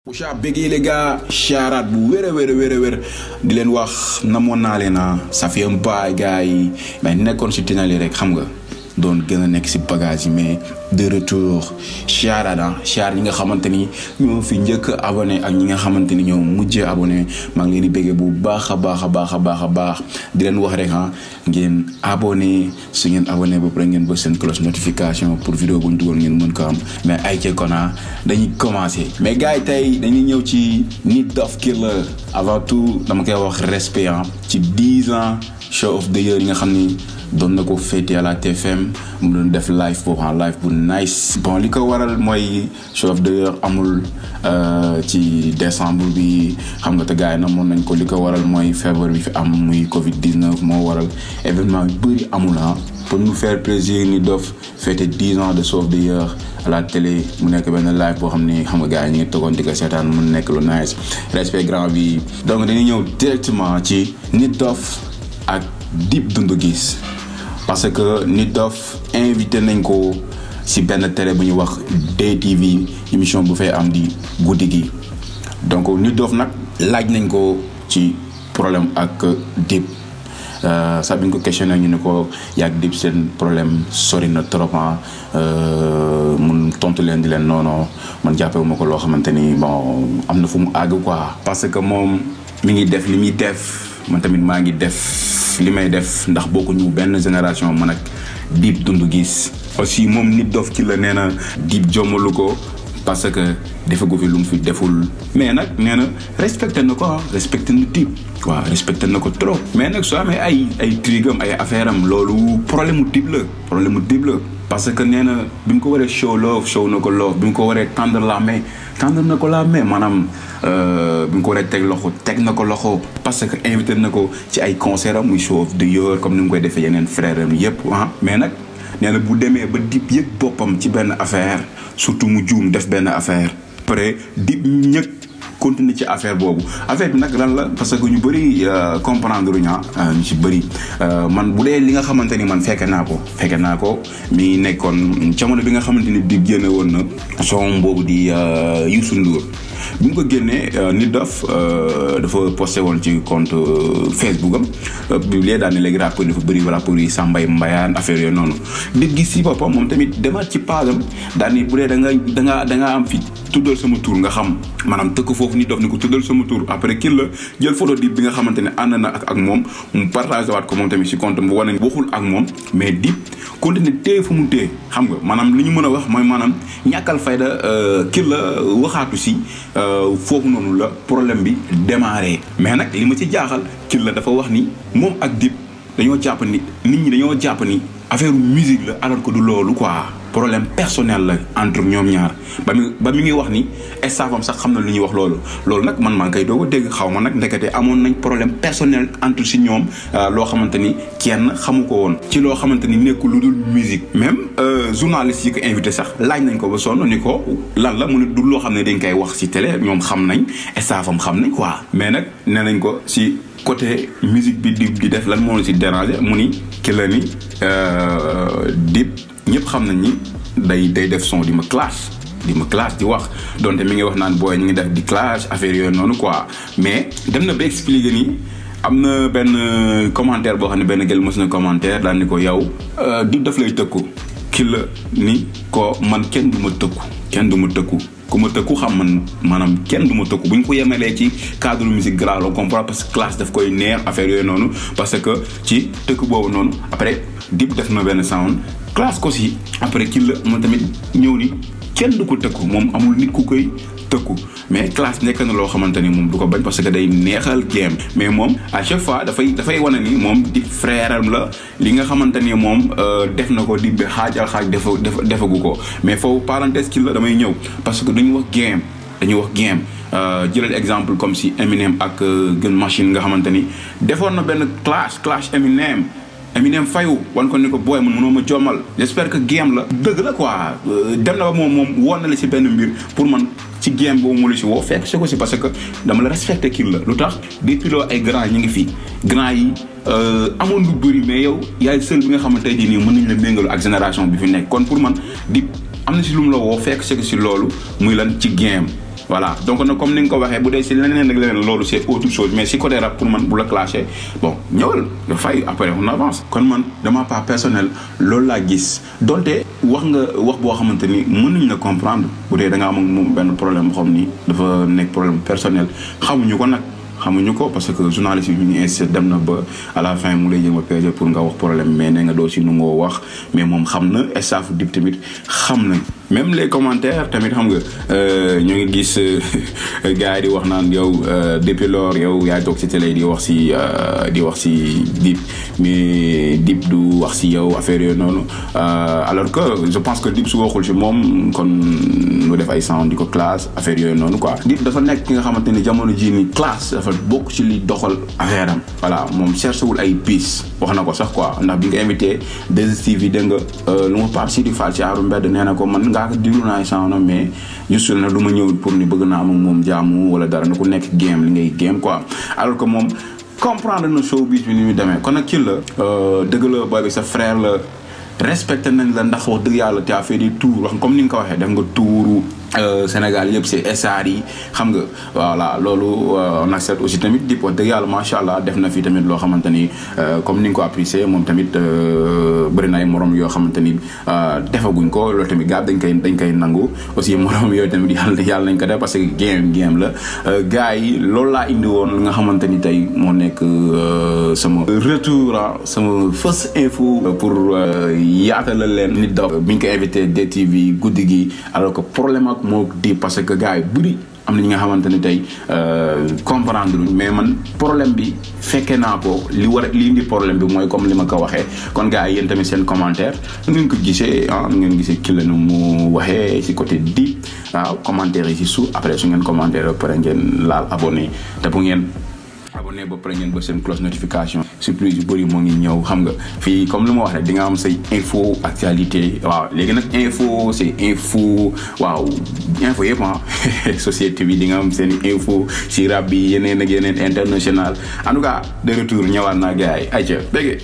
Oucha béggee les gars charaat bu wér a wér di leen wax namoon naa leen ça fait un bail gars yi mais nekkoon si tinali rek xam nga doon gën a nekk si bagage yi mais de retour charaat char ñi nga xamante ni ñoo fi njëkk abonné ak ñi nga xamante ni ñoo mujjee abonné maa ngi leen di béggee bu baax a baax di leen wax rek ngeen abonné su ngeen abonné ba pare ngeen ba seen cloche notification pour vidéo bu ñu dugal ngeen mën ko am mais ay ceekona dañuy commencé mais gars yi tey dañuy ñëw ci Nit Doff Killer avant tout dama koy wax respect ci 10 ans show of the year yi nga xam ni doon na ko fêté à la TFM mu doon def live boobu live bu nice. Bon li ko waral mooy show of the year amul ci décembre bi xam nga te gars yi namoon nañ ko li ko waral mooy feebar bi fi am muy Covid 19 moo waral événement yu bëri amul pour nous faire plaisir Nit Doff fêté 10 ans de show of the year à la télé mu nekk benn live boo xam ni xam nga gars yi ñu ngi toogoon di ko seetaan mu nekk lu nice respect grand bi. Donc dañuy ñëw directement ci Nit Doff ak Dip Doundou Guiss parce que Nit Doff invité nañ ko si benn télé bu ñuy wax DTV émission bu fay am di guddi gi. Donc Nit Doff nag laaj nañ ko ci problème ak Dip sax bi ñu ko questionné ñu ne ko yaag Dip seen problème sori na trop mun tontu leen di leen non man jàppewu ma ko loo xamante ni bon am na fu mu àgg quoi. parce que moom mi ngi def li muy def man tamit maa ngi def li may def ndax bokku ñu benn génération man ak Dip Doundou Guiss. aussi moom Nit Doff Killer nee na Dip jommalu ko parce que defagu fi lu mu fi deful mais nag nee na respecté na ko respecté na Dip waaw respecté na ko trop. mais nag soo amee ay trigam ay affaire am loolu problème mu Dip la parce que nee na bi mu ko waree show na ko love bi mu ko waree tendre na ko la main maanaam bi mu ko waree teg na ko loxo parce que invité na ko ci ay concert am muy show of the year comme ni mu koy defee yeneen frères am yëpp mais nag nee na bu demee ba Dip yëg boppam ci benn affaire surtout mu juum def benn affaire après Dip ñëg continuer ci affaire boobu affaire bi nag lan la parce que ñu bëri comprendre ñu ci bëri man bu dee li nga xamante ni man fekke naa ko mi nekkoon jamono bi nga xamante ni Dip génne woon na son boobu di Youssou Ndour bi mu ko génnee Nit Doff dafa posté woon ci compte Facebook am bi lee daal ne léegi rapport dafa bëri rapport yi Sambay Mbayaan affaire yooyu noonu Dip gis si boppam moom tamit demaat ci pagam daal ni bu dee da nga am fi tuddal sama tur nga xam maanaam tëkk foofu Nit Doff ni ko tuddal sama tur après kii la jël photo Dip bi nga xamante ne ànd na ak moom mu partagé waat ko moom tamit si compte mu wane waxul ak moom mais Dip continué téye fu mu téye xam nga maanaam li ñu mën a wax mooy maanaam ñàkkal fayda kii la waxaatu si foofu noonu la problème bi démarré. mais nag li ma ci jaaxal kii la dafa wax ni moom ak Dip dañoo jàpp ni nit ñi dañoo jàpp ni affaire musique la alors que du loolu quoi problème personnel la entre ñoom ñaar ba mi ngi wax ni staffam sax xam na lu ñuy wax loolu nag man maa ngi koy doog a dégg xaw ma nag ndekete amoon nañ problème personnel entre si ñoom loo xamante ni kenn xamu ko woon ci loo xamante ni nekkul lu dul musique. même journaliste yi ko invité sax laaj nañ ko ba sonn ni ko lan la mu ne du loo xam ne dañ koy wax si télé ñoom xam nañ staffam xam nañ quoi. mais nag nee nañ ko si côté musique bi Dip di def lan moo la si déranger mu ni ki la ni Dip ñëpp xam nañ ni day def son di ma clash di wax donte mi ngi wax naan booy ñu ngi def di clash affaire yooyu noonu quoi. mais dem na ba expliquer ni am na benn commentaire boo xam ne benn gel mos na commentaire daal ni ko yow Dip daf lay tëkku ki la ni ko man kenn du ma tëkku ku ma tëkku xam man maanaam kenn du ma tëkku bu ñu ko yemalee ci cadre musique grave la comprendre parce que classe daf koy neex affaire yooyu noonu parce que ci tëkk boobu noonu après Dip def na benn sound classe ko si après kii la moom tamit ñëw ni kenn du ko tëkku moom amul nit ku koy tëkku mais classe nekk na loo xamante ni moom du ko bañ parce que day neexal game mais moom à chaque fois dafay wane ni moom Dip frère am la li nga xamante ni moom def na ko Dip bi xaaj defagu ko mais foofu parenthèse kii la damay ñëw parce que dañuy wax game jëlal exemple comme si Eminem ak Gun Machine nga xamante ni defoon na benn clash Eminem fayu wan ko ni ko booy man mënoo ma jommal j'espère que game la dëgg la quoi dem na ba moom woon na la si benn mbir pour man ci game boobu mu la si woo fekk si ko si parce que dama la respecté kii la lu tax depuis loo ay grand ñi ngi fi grand yi amoon lu bëri mais yow yaay seul bi nga xamante ne nii mën nañ la méngalu ak génération bi fi nekk kon pour man Dip am na si lu mu la woo fekk si loolu muy lan ci game voilà donc nag comme ni nga ko waxee bu dee si leneen ak leneen loolu c'est autre chose mais si côté rap pour man bu la clashé bon ñëwal nga fay après on avance. kon man dama pas personnel loolu laa gis donte wax nga wax boo xamante ni mën nañ la comprendre bu dee da nga am ak moom benn problème boo xam ni dafa nekk problème personnel xamuñu ko nag. xamuñu ko parce que journaliste yi ñu ngi insisté dem na ba à la fin mu lay jëm a piégé pour nga wax problème mais nee nga doo si nu ngoo wax mais moom xam na staff Dip tamit xam nañ même les commentaires tamit xam nga ñu ngi gis gars yi di wax naan yow depuis lors yow yaay toog si télé di wax si Dip mais Dip du wax si yow affaire yooyu noonu alors que je pense que Dip su waxul si moom kon lu def ay sound di ko classe affaire yooyu noonu quoi. Dip dafa nekk ki nga xamante ni jamono jii ni classe dafa bokk ci li doxal affaire am voilà moom cherché wul ay piste wax na ko sax quoi ndax bi nga invité 2STV dégg nga lu ma Pape Sidi Fall ci aaru mbedd nee na ko man ngaa ko diglu naa sound mais juste na du ma ñëw pour ni bëgg naa am ak moom jaamu wala dara na ku nekk game li ngay game quoi alors que moom comprendre na showbiz bi ni muy demee kon nag ci la dëgg la booy bi sa frère la respecté nañ la ndax wax dëgg yàlla te a fait des tours wax comme ni nga ko waxee def nga tuuru Sénégal yëpp c'est SR yi xam nga voilà loolu on accepte aussi tamit Dip wax dëgg yàlla macha allah def na fi tamit loo xamante ni comme ni nga ko apprécié moom tamit bëri na ay morom yoo xamante ni defaguñ ko loolu tamit gars dañ koy nangu aussi morom yooyu tamit yàlla nañ ko def parce que game la gars yi loolu laa indi woon li nga xamante ni tey moo nekk sama retour sama first info pour yaatalal leen nit daw bi ñu ko invité DTV guddi gi alors que problème ak moo di parce que gars yi bëri am na ñi nga xamante ne tey comprendre luñ mais man problème bi fekkee naa ko li indi problème bi mooy comme li ma ko waxee kon gars yi yéen tamit seen commentaire nu ngeen ko gisee nu ngeen gisee kii la nu mu waxee si côté Dip waaw commentaire yi si suuf après su ngeen commentaire ba pare ngeen laal abonné te bu ngeen abonné ba pare ngeen ba seen cloche notification surprise yu bëri moo ngi ñëw xam nga fii comme li ma wax rek di nga am say info actualité waaw léegi nag info c'est info waaw info yëpp société bi di nga am seen info si rap bi yeneen ak yeneen international en tout cas de retour ñëwaat naa gars yi ayca bëgg